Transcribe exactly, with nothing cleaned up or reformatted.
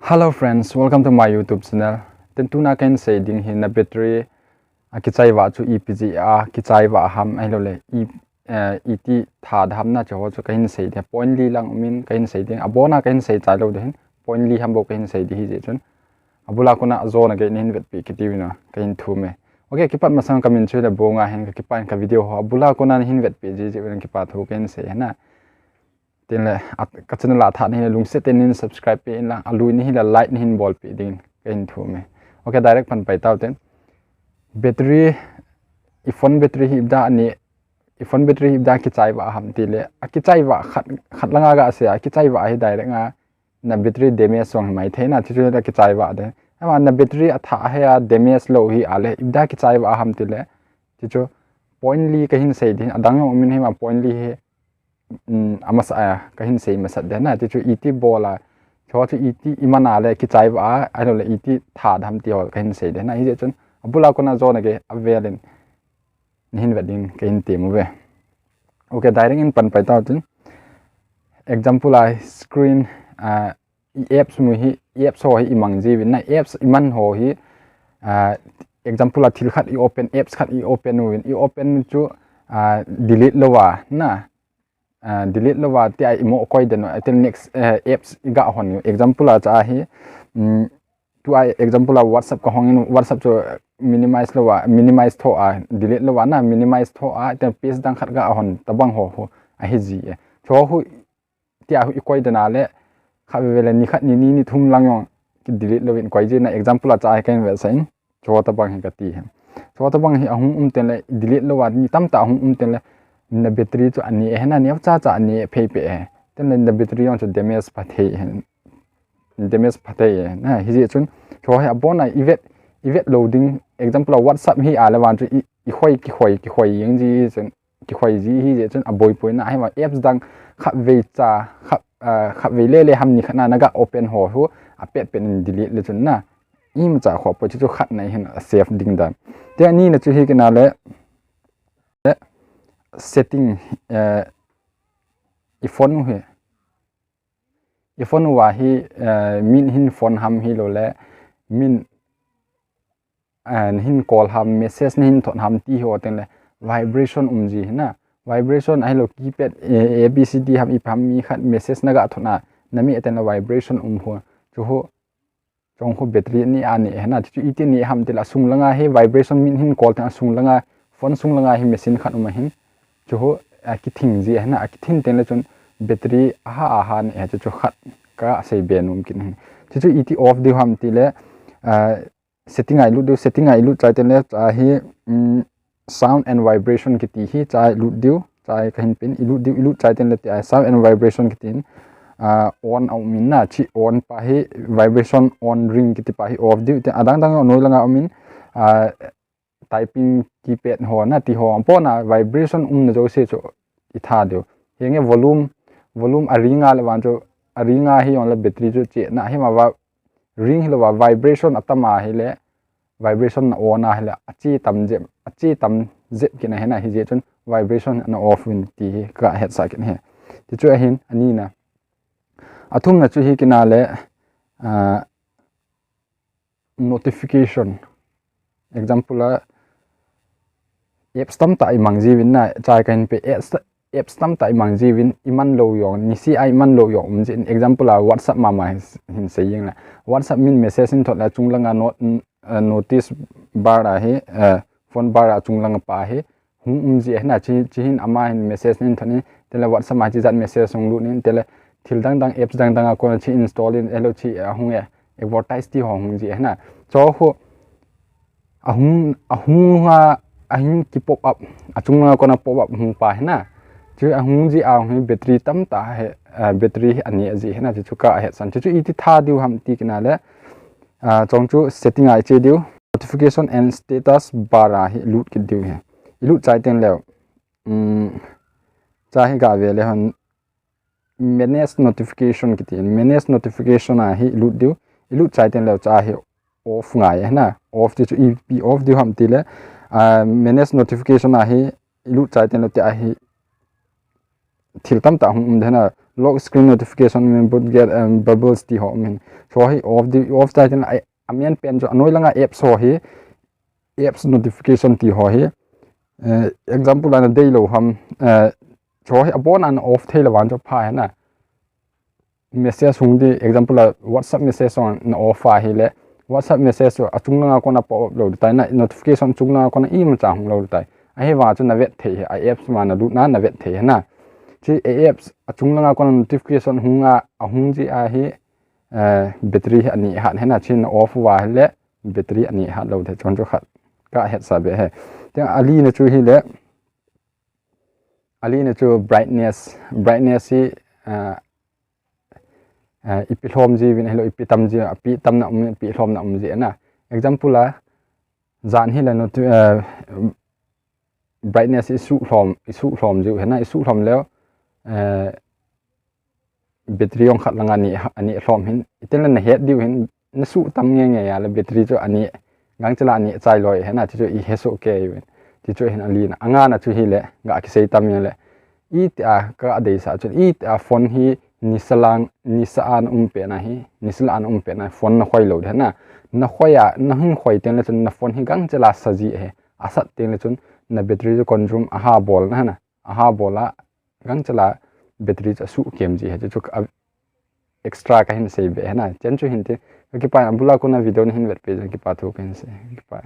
Hello friends, welcome to my YouTube channel. Tin tuna kahin sei ding hi na battery a kichai vah chu ipi jeh a kichai vah ham ahilouleh i, eh, iti that ham na chu ho chu kahin sei ding. Point li lang umin kahin sei ding. Abona kahin sei chai lou ding hin. Point li ham bou kahin sei ding hi jeh chun. Abula kona ajona gei nahin vetpi kiti uvin kahin thum e. Okay, kipat masang kamin chu Lebonga hin, ka kipan ka video ho. Abula kona nahin vetpi ji jeh uvin kipa thu kahin sei e na. Tin le, at, ka channel a that nahi le lungset tah in subscribe pe in lang, alui nahi le like nahin bolpi ding kahin thum e. Okay, direct pan pai tau tin. Battery, i phone battery hi ipda ani, i phone battery hi ipda kichai vah ham ti le, a kichai vah khat, khat langa ga sei a, kichai vah hi direct nga, na battery damage jong hi mai thei na, chuchu la kichai vah de. Ama na battery athah hi a damage lou hi a le, ipda kichai vah ham ti le, chuchu point li kahin sei ding, adang jong umin hi ma point li hi, um, amasa a, kahin sei masat de na, chuchu iti bol a, chu chu iti iman a le kichai vah a, ahilouleh iti that ham ti ho kahin sei de na, hi jeh chun, abula kona jona gei, avel in, nahin vet ding kahin tem uve. Okay, direct in pan pai tau tin. Example a screen, ah, i apps mu hi, i apps ho hi i mang ji uvin na, apps i man ho hi, ah, example a thil khat i open, apps khat i open uvin, i open chu, ah, delete lou a na, ah, delete lou a ti a i mo koi den u, atin next, eh, apps i ga hon u. Example a cha hi, um, tu a example a WhatsApp ka hong in, WhatsApp chu minimize lou a, minimize tho a, delete lou a na, minimize tho a, atin page dang khat ga hon tabang ho ho ahi ji e. Chu ho tia hu i koi den a le, kha ve ve le ni khat ni ni ni thum lang jong ki delete lou in koi ji na, example a cha hi kahin ve sa in, chu tabang hi kati hi. Chu tabang hi ahung um ten le, delete lou a ni tamtah ahung um ten le, na battery chu ani e na, ni cha cha ani e phei pe e. Ten le na battery jong chu damage pha thei e. Damage pha thei e. Na, hi jeh chun, chu hi abona i vet, i vet lou ding, example a WhatsApp hi a le vang chu i, i khoi, ki khoi, ki khoi jeng ji chun, kikhoi ji hi jeh chun aboi poi na, hi ma apps dang khat vei cha, khat, ah, khat vei le le ham ni khat na, na ga open ho hu, apet pet in delete le chun na. Ima cha kho poi chu chu khat na hin a safe ding dan. Tia ni na chu hi kina le, le setting, eh, i phone u hi. I phone uva hi, eh, min hin phone ham hilou le, min, eh, hin call ham, message nahin thot ham ti ho ten le, vibration um ji hi na. Vibration ahilou keypad, eh, A B C D ham ipi ham mi khat message na ga thot na, na mi ten le vibration um ho. Chu ho, chu ho battery ni ani hi na, chu iti ni ham ti le, sung langa hi vibration min hin call ten sung langa, phone sung langa hi machine khat um ahin. Chu ho, a kithing ji hi na, a kithing ten le chun battery aha aha ni hi chu chu khat ka sei be nom kin hin. Chu chu iti off diu ham ti le, ah, setting a i lut diu, setting a i lut chai ten le, cha hi, um, sound and vibration kiti hi cha i lut diu, cha hi kahin pen, i lut diu, i lut chai ten le ti a sound and vibration kiti in, ah, on a um in na, chi on pa hi vibration on ring kiti pa hi off diu, ti adang dang noi langa um in, ah, typing keypad ho na ti ho, abona vibration um na jouse chu i that diu. Hi nge volume, volume a ring a le vang chu, a ring a hi jong le battery chu che na hi ma va, ring hilou va vibration atam a hi le, vibration na on a hi le, a che tam jep, a che tam jep kin a hi na, hi jeh chun vibration na off in ti hi ka hetsah kin hi. Ti chu ahin, ani na. Athum na chu hi kina le, ah, notification. Example a, apps tamtah i mang ji uvin na, cha hi kahin pe, apps, apps tamtah i mang ji uvin, i man lou jong, nisih a i man lou jong um ji in, example a WhatsApp mama hin, hin sei jeng le. WhatsApp min message hin thot le chung langa not-, eh, notice bar a hi, eh, phone bar a chung langa pa hi, hung um ji hi na, chi, chi hin ama hin message nahin thot in, te le WhatsApp a chi jat message hung lut in, te le thil dang dang, apps dang dang a kona chi install in, ahilou chi, eh, hung e, advertise ti ho hung ji hi na. Chu ho, ahung, ahung a, ahin ki pop up, achung langa kona pop up hung pa hi na. Chu ahung ji a hung hi battery tamtah hi, eh, battery hi ani ji hi na, chu chu ka hetsah. Chu chu iti that diu ham ti kina le, ah, chu chu setting a i che diu. Notification and status bar a hi lut kit diu hi. I lut chai ten le, um, cha hi ga ve le hon manage notification kiti in, manage notification a hi i lut diu. I lut chai ten le cha hi off ngai hi na. Off ti chu ipi off diu ham ti le, ah, manage notification a hi i lut chai ten le ti a hi thil tamtah hung um de na, lock screen notification, min boot get and bubbles ti ho min. Chu hi off di, off tai tin ai, amen pen chu anoi langa apps ho hi, apps notification ti ho hi. Eh, example ana dei lou ham, eh, chu hi abon ana off thei lou vang chu pha hena. Message hung di, example a WhatsApp message on na off a hile, WhatsApp message chu achung langa kona pop up lou tai na, notification achung langa kona imacha hung lou tai. Ahivang chu na vet thei hi, a apps ma na lut na, na vet thei hena. Chu a apps achung langa kona notification hung a, ahung ji a hi, eh, battery hi ani hat hena, chu na off uva hile, battery ani hat lou the, chon chu khat ka hetsa be he. Tia ali na chu hile, ali na chu brightness, brightness hi, eh, eh, ipi lhom ji vin, hello, ipi tam ji, api tam na um, ipi lhom na um ji na. Example a, jan hile no tu, eh, brightness isu lhom, isu lhom ji hena, isu lhom leo, eh, battery ong khat langa ani, ani lhom hin, itin le na het diu hin, na su tam nge nge ya le battery chu ani, gangchela ani chai loi hena, ti chu i he so ke vin. Ti chu hin ali na, anga na chu hile, ga kisei tam ya le. Itia ka deisa chun, itia phone hi nisa lang, nisa an um pe na hi, nisa lang an um pe na phone na khoi lou de na. Na khoi a, na hin khoi teng le chun na phone hi gangchela sa ji he. Asat teng le chun na battery chu consume aha bol na na. Aha bol a gangchela battery chu asu kem ji he chu chu a extra ka hin sei be he na. Chen chu hin te, ka kipa abula kona video na hin vet pe chu kipa thu ka hin sei. Kipa.